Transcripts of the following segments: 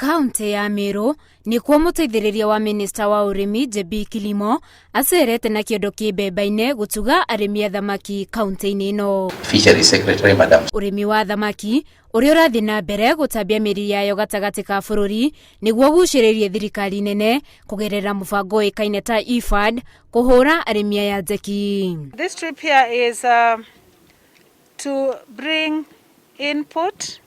Kaunti ya Meru nĩkuo mũteithĩrĩria wa minista wa ũrĩmi JB Kilimo acerete na kĩondo kĩ mbemba-inĩ gũtuga arĩmi a thamaki kaunti-inĩ ĩno. Fisheries Secretary Madam Ũrĩmi wa thamaki ũrĩa ũrathiĩ na mbere gũtambia mĩri yayo gatagatĩ ka bũrũri nĩguo ũgucĩrĩrie thirikari nene kũgerera mũbango ũĩkaine ta IFAD kũhũra arĩmi aya njeki. This trip here is to bring input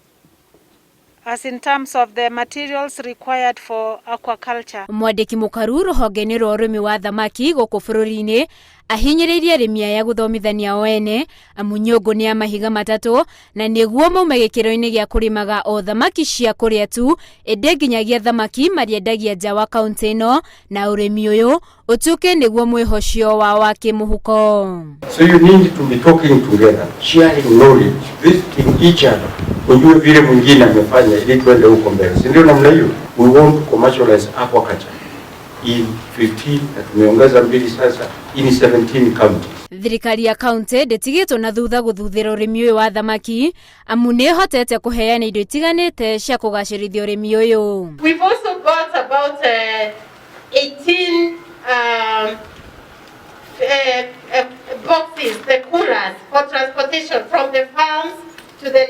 as in terms of the materials required for aquaculture. Mwandĩki mũkaru rũhonge-inĩ rwa ũrĩmi wa thamaki gũkũ bũrũri-inĩ ahinyĩrĩirie arĩmi aya gũthomithania o ene amu nyũngũ nĩ ya mahiga matatũ na nĩguo maume gĩkĩro-inĩ gĩa kũrĩmaga o thamaki cia kũrĩa tu ĩndĩ nginyagia thamaki mariendagia nja wa kaunti ĩno na ũrĩmi ũyũ ũtuĩke nĩguo mwĩhocio wao wa kĩmũhuko. So you need to be talking together, sharing knowledge, visiting each other, ujue vile mwingine amefanya ili tuende huko mbele, si ndio? Namna hiyo we want to commercialize aquaculture in 15 na tumeongeza mbili sasa in 17 counties. Thirikari ya kaunti ndĩtigĩtwo na thutha gũthuthĩra ũrĩmi ũyũ wa thamaki amu nĩ ĩhotete kũheana indo itiganĩte cia kũgacĩrithia ũrĩmi ũyũ. We've also got about 18 boxes, the coolers for transportation from the farms to the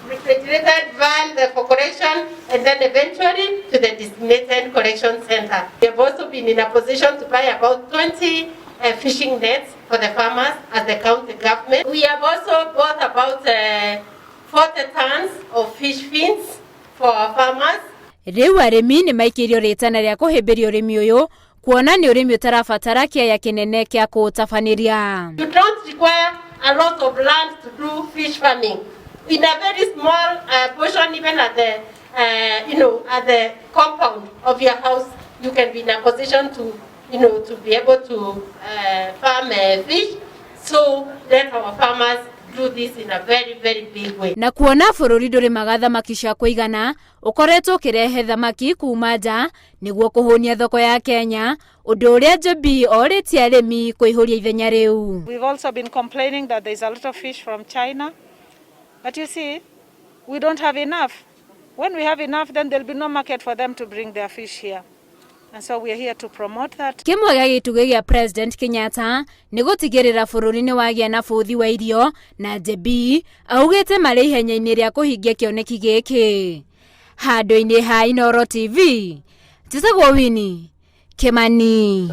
refrigerated van for collection, and then eventually to the designated collection center. We have also been in a position to buy about 20 fishing nets for the farmers as the county government. We have also bought about 40 tons of fish fins for our farmers. Rĩu arĩmi nĩ maikĩirio rĩtana rĩa kũhĩmbĩria ũrĩmi ũyũ kuona nĩ ũrĩmi ũtarabatara kĩaya kĩnene kĩa kũũtabanĩria. You don't require a lot of land to do fish farming. In a very small portion, even at the you know at the compound of your house, you can be in a position to you know to be able to farm fish. So let our farmers do this in a very, very big way. Na kuona bũrũri ndũrĩmaga thamaki cia kũigana ũkoretwo ũkĩrehe thamaki kuma nja nĩguo kũhũnia thoko ya Kenya, ũndũ ũrĩa Njambi orĩtie arĩmi kũihũria ithenya rĩu. We've also been complaining that there's a lot of fish from China. But you see, we don't have enough. When we have enough, then there'll be no market for them to bring their fish here. And so we are here to promote that. Kĩmwe gĩa gĩtugĩ gĩa President Kenyatta nĩ gũtigĩrĩra bũrũri nĩ wagĩa na bũthi wa irio na Njambi augĩte marĩ ihenya-inĩ rĩa kũhingia kĩoneki gĩkĩ. Handũ-inĩ ha Inooro TV, njĩtagwo Winnie Kimani.